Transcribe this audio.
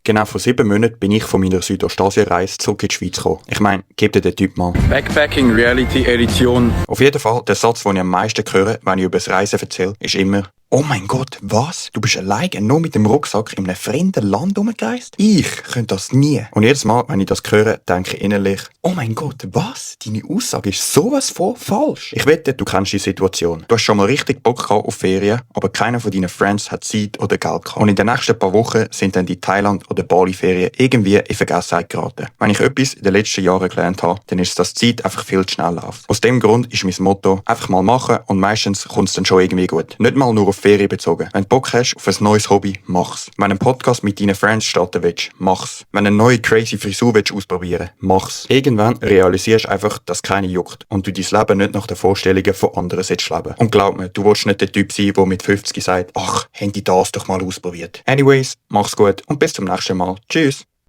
Genau vor 7 Monaten bin ich von meiner Südostasien-Reise zurück in die Schweiz gekommen. Ich meine, gib dir den Typ mal. Backpacking Reality Edition. Auf jeden Fall, der Satz, den ich am meisten höre, wenn ich über das Reisen erzähle, ist immer: «Oh mein Gott, was? Du bist alleine nur mit dem Rucksack in einem fremden Land rumgereist? Ich könnte das nie.» Und jedes Mal, wenn ich das höre, denke ich innerlich: «Oh mein Gott, was? Deine Aussage ist sowas von falsch.» Ich wette, du kennst die Situation. Du hast schon mal richtig Bock gehabt auf Ferien, aber keiner von deinen Friends hat Zeit oder Geld gehabt. Und in den nächsten paar Wochen sind dann die Thailand- oder Bali-Ferien irgendwie in Vergessenheit geraten. Wenn ich etwas in den letzten Jahren gelernt habe, dann ist es, dass die Zeit einfach viel zu schnell läuft. Aus dem Grund ist mein Motto: einfach mal machen und meistens kommt es dann schon irgendwie gut. Nicht mal nur auf Ferien bezogen. Wenn du Bock hast auf ein neues Hobby, mach's. Wenn du einen Podcast mit deinen Friends starten willst, mach's. Wenn du eine neue crazy Frisur willst ausprobieren, mach's. Irgendwann realisierst du einfach, dass keine juckt und du dein Leben nicht nach den Vorstellungen von anderen sollst leben. Und glaub mir, du willst nicht der Typ sein, der mit 50 sagt: «Ach, haben die das doch mal ausprobiert.» Anyways, mach's gut und bis zum nächsten Mal. Tschüss!